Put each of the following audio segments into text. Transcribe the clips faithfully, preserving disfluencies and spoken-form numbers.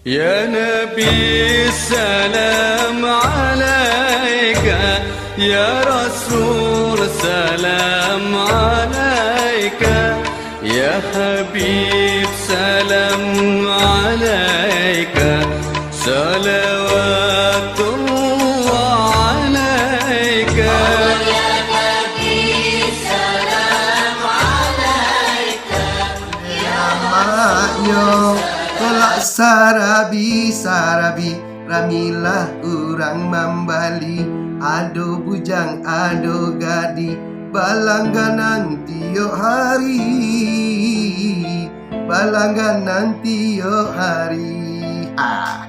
Ya Nabi, salam alaika. Ya Rasul, salam alaika. Ya Habib, salam alaika. Salawatullah alaika. Ya Nabi, salam alaika. Lamaknyo kolak sarabi, sarabi, ramilah urang mambali. Ado bujang, ado gadih, balangganan tiok hari, balangganan tiok hari. Ah.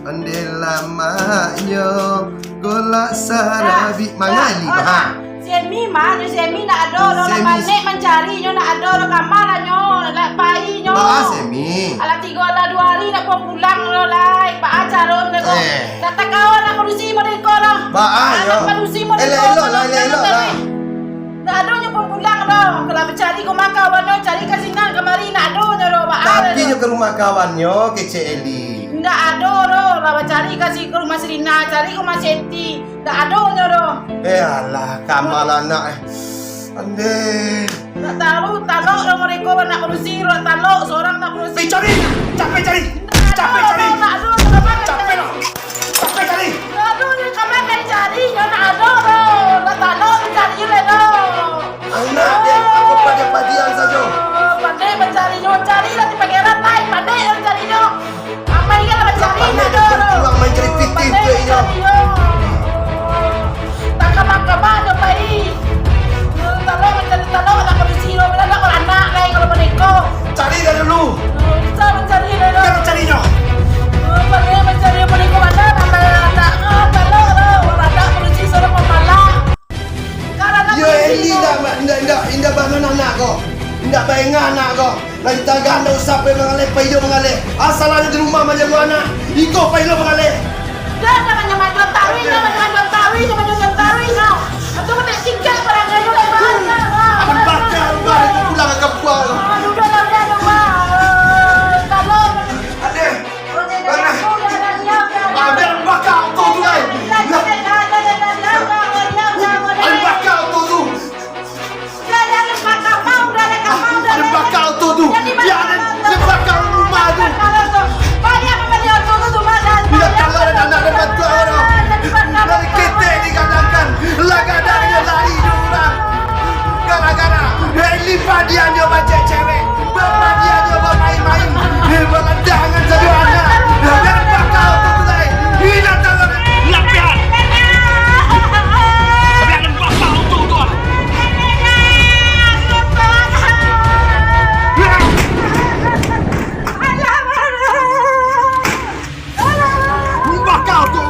Ondeh lamaknyo kolak sarabi. Mangali, Bah? Si Emi mah, nyo si Emi ndak ado doh, lah panek mancari nyo, ndak ado doh, kama lah nyo, lah pai nyo. Baa si Emi? Alah tigo, alah duo hari ndak pulang-pulang doh lai. Baa caro nyo ko? Eh. Dak takawa nak padusi model ko doh. Baa nyo? Nak padusi model ko. Elok-elok lah, elok-elok lah. Ndak ado nyo pulang-pulang doh. Kalau bacari ka rumah kawan nyo, cari ka sinan kamari, ndak ado nyo doh. Baa nyo? Tapi nyo ka rumah kawan nyo, kecek Eli. Ndak ado doh, lah bacari ka si, ka rumah si Rina, cari ka rumah si Eti. Ndak ado nyo doh. Eh, alah, kama lah anak, eh. Ondeh. Ndak tahu, talok doh mereka, nak padusi, ndak talok, sorang nak padusi. Pi cari, capek cari, capek cari. Ndak ado, ndak ado, ndak ado. Capek lah, capek cari. Ndak ado, ndak ado, ndak ado, ndak ado doh. Ndak talok, cari lai doh. Anak dia, aku pada padian sajo. Pandai mancari nyo, cari lah di pangeran lai, pandai mancari nyo. Apai kan lah mancari nyo. Pandai ndak ado doh. Main cari pitih tu, inyo. Takama-kama nyo pai. Talok mancari talok, nak padusi nyo, bila nak baranak lai kalau maniko. Cari dah dulu. Bisa mancari dah dulu. Kan cari nyo. Pandai mancari maniko, mana nak baranak, talok doh, baranak padusi suruah pamala. Yo, Eli indak, indak, indak, indak banun anak ko. Indak baengah anak ko. Lantaran ndak usah pai mangaleh, pai jo mangaleh. Asal ado di rumah manjago anak. Iko pai lo mangaleh. Dah, dah, banyak majuan taruih, dah, banyak majuan taruih, dah, banyak majuan taruih, dah. Atau kena tinggal barang kayu, dah, dah, dah, dah. Amun bakal, dah, dah, dah, pulang ka kampuang. Aduh, dah, dah, dah, dah, dah. Tolong. Adeh. Bana. Ah, biar bakal tu tu, eh. Biar bakal tu tu. Biar bakal tu tu. Biar bakal rumah tu. Biar kalau ada anak dapat tu. Dari ketek digadangkan. Lah gadang dia lari dia urang. Gara-gara, eh, lipat dia, dia bacek cewek. Bapak dia, dia bamain-main. Eh, balandangan sajo anak. Biar bakal tu tu lai. Indak tahu, lapihan. Biar bakal tu tu. Bakal tu.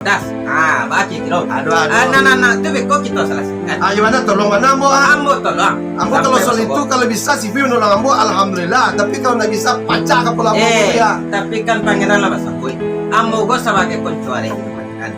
Das. Ah, baki kiro. Aduh, aduh. Ah, nak, nak, nak, tu beko kita selesaikan. Ah, gimana? Tolong mana ambo, ah? Ambo tolong. Ambo kalau soal itu, kalau bisa, si View nolong ambo, alhamdulillah. Tapi kalau ndak bisa, pacah kapalo ambo, eh, dia. Tapi kan Pangeran lah basabuik. Ambo ko sabagai konco ari, Pangeran.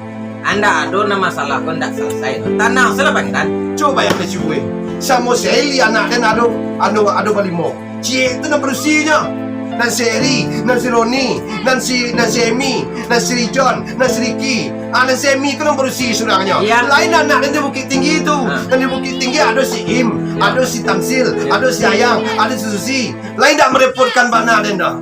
Andak ado nan masalah ko ndak selesai. Tanang sajolah, Pangeran. Cubo bayangkan si View. Samo si Eli anak den ado, ado, ado balimo. Ciek tu nan padusinyo. Nan si Eri, nan si Roni, nan si, nan si Emi, nan si Rijon, nan si Riki. Ah, nan si Emi tu nan padusi surangnyo. Iya. Lain anak den di Bukittinggi tu. Ah. Nan di Bukittinggi ado si Im, iya, ado si Tamsil, iya, ado si Ayang, ado si Susi. Lain dak marepotkan bana den doh.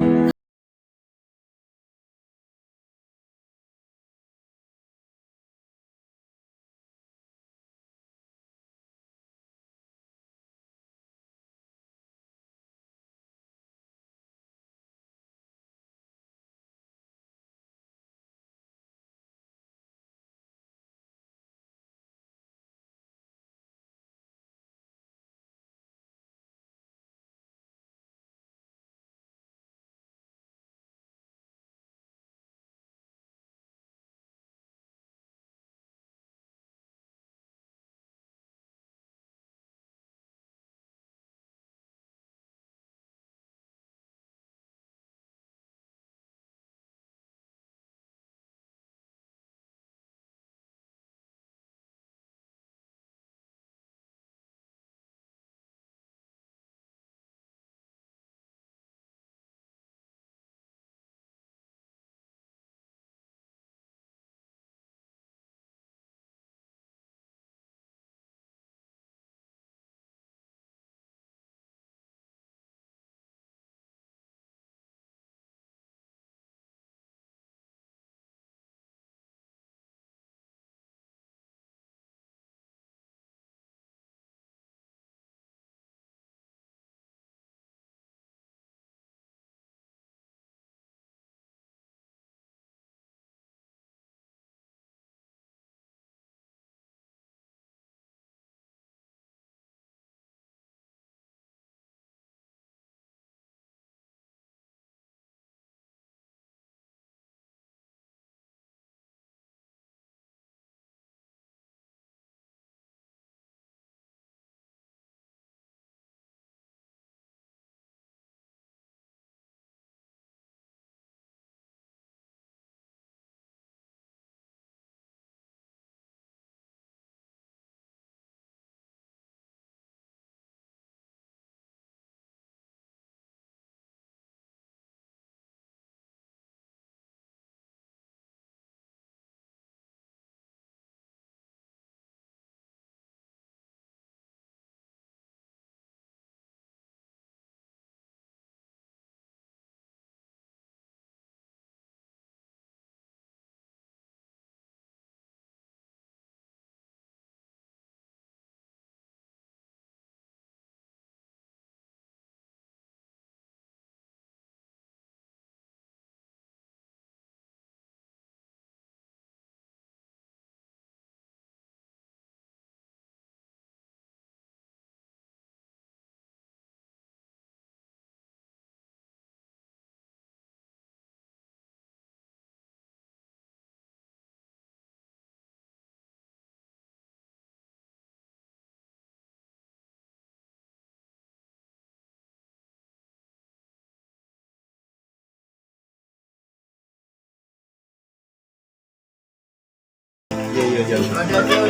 Iyo, iyo, iyo. Ado, ado,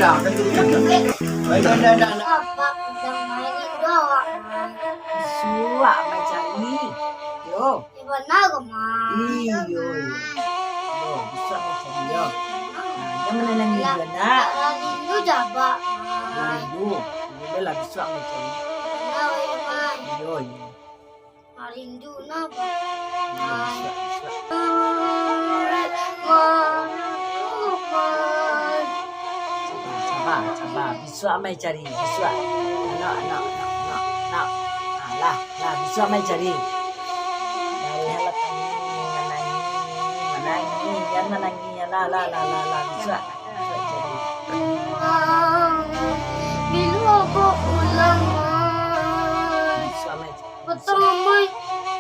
ado. Apak, jangan main itu, awak. Suak macam ni. Yo. Di mana rumah? Iyo. Yo, bisuak macam ni, yo. Nah, jangan manangih. Lah, dia, nak. Lah, rindu jabak, Mai. Rindu. Udahlah, bisuak macam ni. Lah, weh, Mai. Yo, yo. Rindu nak, Mai. Yo, bisuak, bisuak. Mai, Mai, Mai. Sabar, sabar, sabar. Bisuak Amai cari, bisuak. Anak, anak, anak, anak, anak. Nah, lah, lah, bisuak Amai cari. Dari halat ini, manangih, manangih, jan manangih, lah, lah, lah, lah, lah, bisuak. Bisuak cari. Bilo ko pulang, Mai? Bisuak Amai cari. Patang Amai,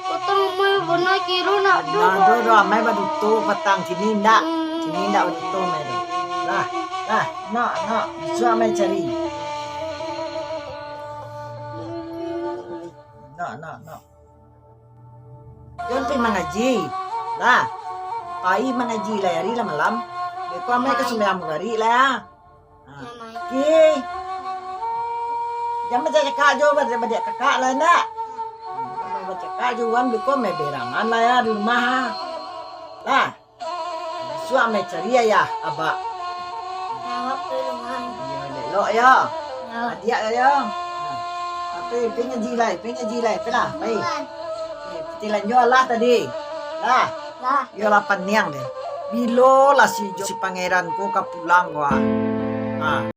patang Amai, bana kiro nak do. Nah, do, do, Amai batuto patang, kini ndak. Hmm. Kini ndak batuto, Amai, do. Ah, nak, nak, bisuak amai cari. Nak, nak, nak. Jan pai mangaji. Lah. Pai mangaji lai, ari lah malam. Beko amai ka sumbayang magharib lah. Ha. Ki. Jan bacakak jo, badiak-badiak kakak lah, ndak? Jan bacakak jo wan, beko amai berangan lah ya di rumah, ha. Lah. Bisuak amai cari ayah, abak. Awak pulang. Iyo, elok yo. Yo. Adiak yo. Nah. Tapi, pai ngaji lai, pai ngaji lai, pai lah, pai. Eh, piti lanjo lah tadi. Lah. Lah. Yo lah paniang deh. Bilo lah si Jo, si Pangeran ko ka pulang ko, ah. Ah.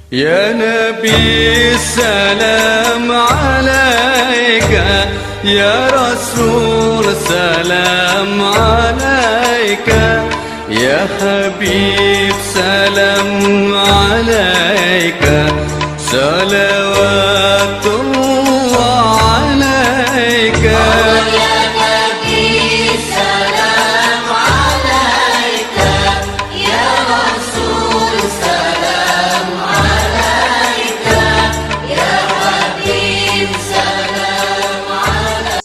Ya Nabi, salam alaika. Ya Rasul, salam alaika. Ya Habib, salam alaika. Salawatullah alaika. Ya Nabi, salam alaika. Ya Rasul, salam alaika. Ya Habib, salam alaika.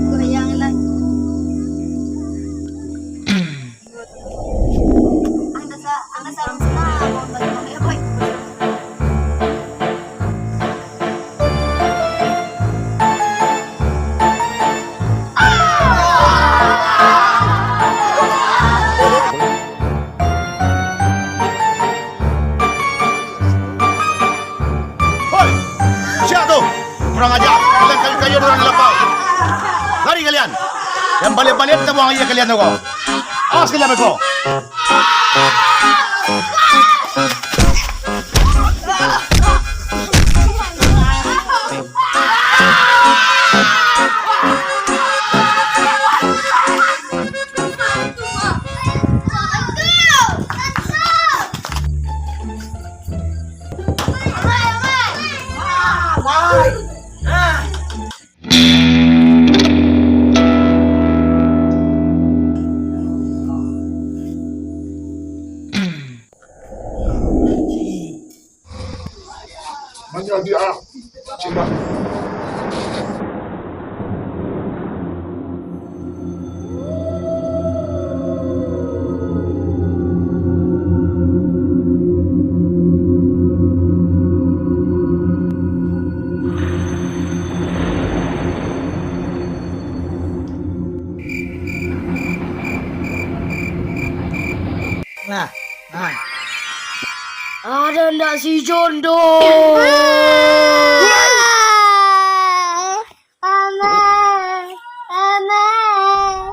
Goyanglah. Angka sa-, angka salam senang, abang bagi mami, boy. Hoi! Sia tu? Kurang aja. Kalian kayu-kayu, urang lapau. Lari kalian. Yang baliak-baliak tabuang aia kalian tu ko. Awas kalian beko. Manjadi ah, cina. Nah, nah. Ada ndak si Jondo? Amai, amai.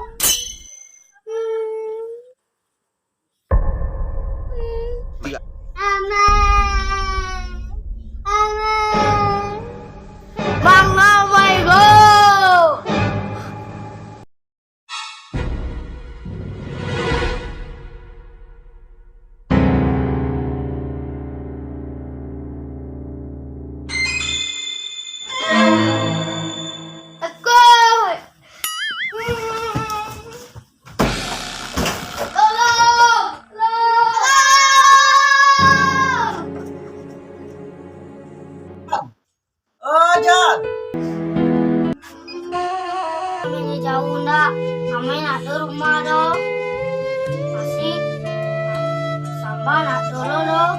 Bana dulu lo.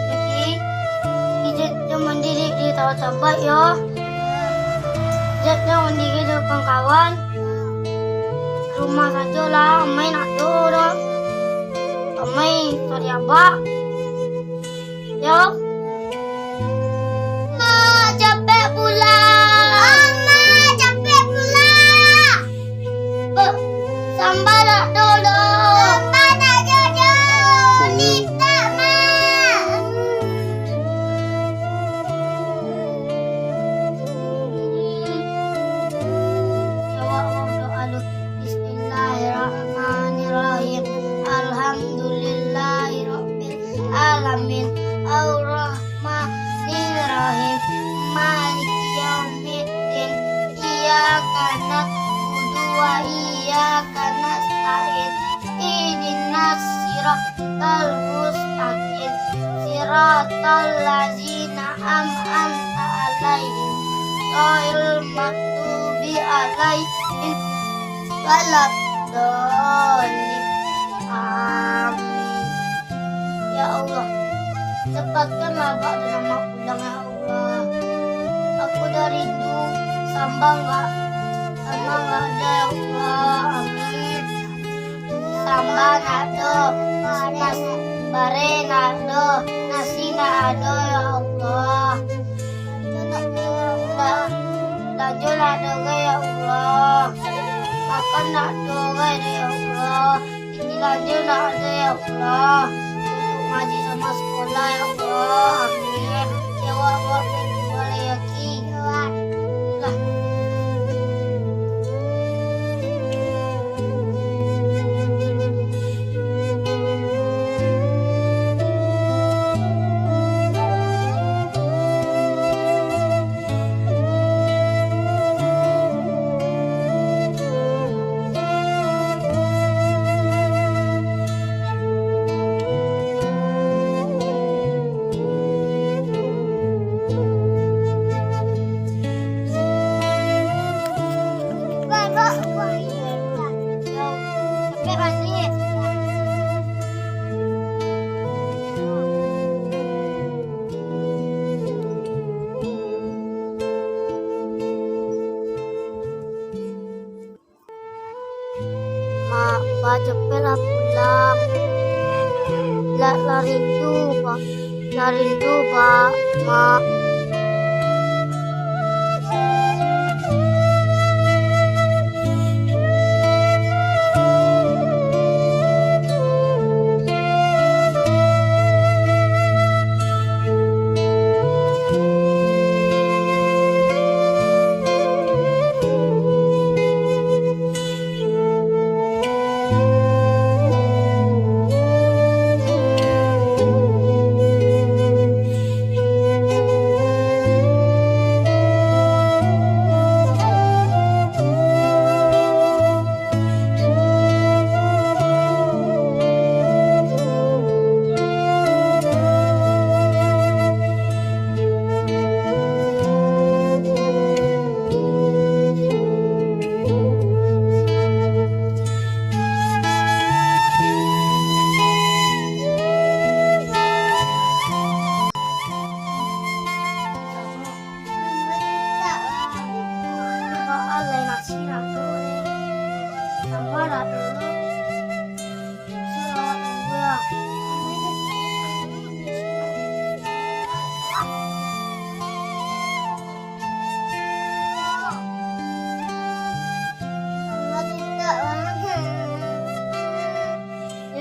Jadi, ijat jo mandiri di tawa tabat yo. Ijat jo mandiri jo kawan-kawan. Rumah sajo lah, amai nak tu doh. Amai cari abak. Yo. Ma, capek pulang. Ama, capek pulang. Be, samba nak dulu. Samba nak jojo. Litak, Ma. Jawab doa lu. Bismillahirrahmanirrahim. Alhamdulillahirabbil alamin. Arrahmanirrahim. Maliki yaumiddin. Iyyaka na'budu wa iyyaka nasta'in. Ihdinas siratal mustaqim. Siratal ladzina an'amta alaihim, ghairil maghdubi alaihim waladdallin. Amin. Ya Allah, cepatkanlah abak dan ama pulang, ya Allah. Aku dah rindu, samba nggak, samba nggak ada, ya Allah. Amin. Samba nak ado, nas-, bareh nak ado, nasi nak ado, ya Allah. Nak, balanjo nak ado gai, ya Allah. Makan nak ado gai, ya Allah. Pitih balanjo nak ado, ya Allah. Untuak ngaji sama sekolah, ya Allah. Amin. Jawab, jawab, jawab, ya Allah. Mak, Ba, capeklah pulang. Lah, lah rindu, Ba. Lah rindu, Ba, Mak.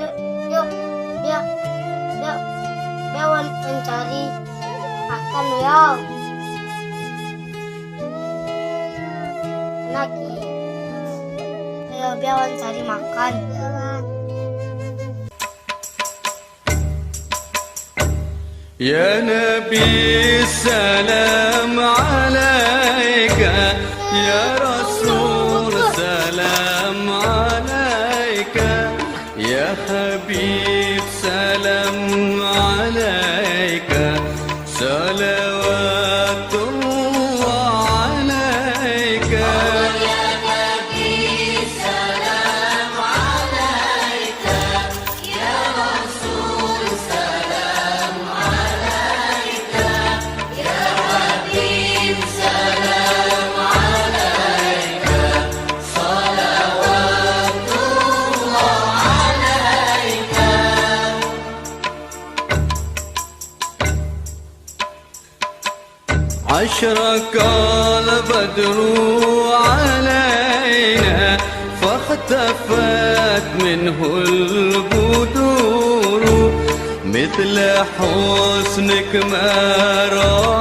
Yuk, yuk, biar, biar, biar wan mancari makan, yo. Nak, yo, biar wan cari makan. Ya Nabi, salam alaika. Ya Rasul, salam alaika. Ya Habib, salam alaika. Salawatullah alaika. Ya Nabi, salam alaika. أشرق البدر علينا فاختفت منه البدور مثل حسنك ما رأى